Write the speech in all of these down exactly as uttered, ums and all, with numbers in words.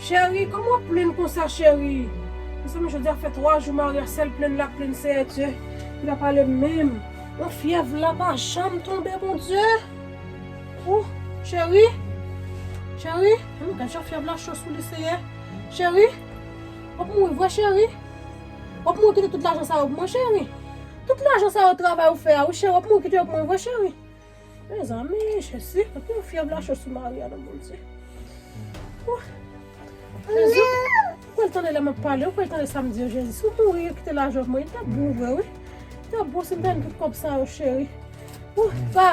Cheri, kòman w ap plenn konsa, cheri? Mezanmi, jodi a fè twa jou Maria, sèl plenn l ap plenn, Seyè Dye. Li pa pale menm. Yon fyèv la pa janm tonbe, Bondye. Ou, cheri? Cheri? Ann gad jan fyèv la cho sou li, Seyè. Cheri? W ap mouri vre, cheri? W ap mouri kite tout lajan sa yo pou mwen, cheri? Tout lajan sa yo, travay ou fè a, wi, cheri, w ap mouri kite yo pou mwen vre, cheri? Mezanmi, Jezi, anpil fyèv la cho sou Maria, non, Bondye. Ou, Jezi, ou kwè l tande lè m ap pale, ou kwè l tande sa m di yo, Jezi. Si w mouri, yo kite lajan pou mwen, li t ap bon vre, wi. Li t ap bon si m ta jwenn tout kòb sa yo, cheri. Ou, pa,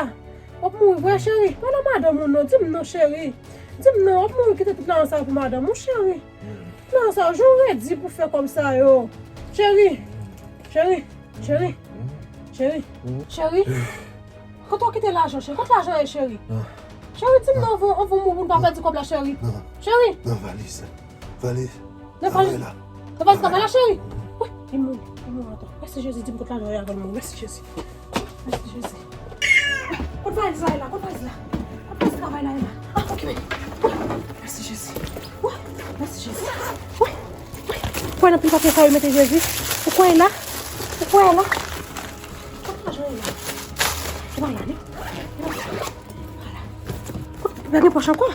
w ap mouri vre, cheri. Pale a madanm ou non, di m non, cheri. Di m non, w ap mouri kite tout lajan sa yo pou madanm ou, cheri. Tout lajan sa yo, jan w redi pou fè kòb sa yo. Cheri, cheri, cheri, cheri, cheri. Kote w kite lajan, cheri? Kote lajan ye, cheri? Cheri, di m non, anvan, anvan w mouri pou n pa pèdi kòb la, cheri. Cheri! Nan valiz. Valiz. Nan valiz. Nan valiz travay la, cheri. Wi, li mouri, li mouri atò. Mèsi Jezi, di m kote lajan ye avan l mouri. Mèsi Jezi. Mèsi Jezi. Kote valiz la ye la? Kote valiz la? Kote valiz travay la ye la? Ah, okipe. Mèsi Jezi. Wi, mèsi Jezi. Wi, wi. Ou kwè nan pil papye sa yo mete, Jezi? Ou kwè la? Ou kwè la? Kote lajan ye la? Se pa la, non? Kote, pa gen pòch ankò?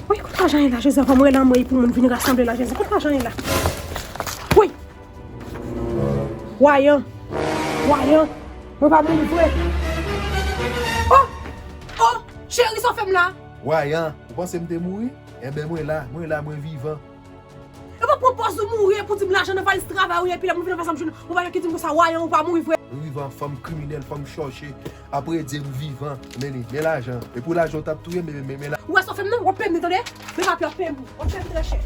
Wi, kote lajan ye la, Jezi, anvan m rele anmwey pou moun vin rasanble la, Jezi. Kote lajan ye la? Wi! Wayan! Wayan! Mwen pa mouri vre! Oh! Oh! Cheri, sa w fè m la? Wayan, ou panse m te mouri? Enben, mwen la, mwen la, mwen vivan. E pa pran pòz ou mouri epi w di m lajan nan valiz travay ou ye, epi lè m vin nan valiz la m jwenn yon bagay ki di m konsa, Wayan, ou pa mouri vre. Ou vivan, fanm kriminèl, fanm chòche, ap redi m vivan, men li, men lajan. E pou lajan ou t ap touye m, men, men, men la. Ou wè sa w fè m nan? W ap peye m li, tande? Men papye w ap peye m pou. W ap peye m trè chè.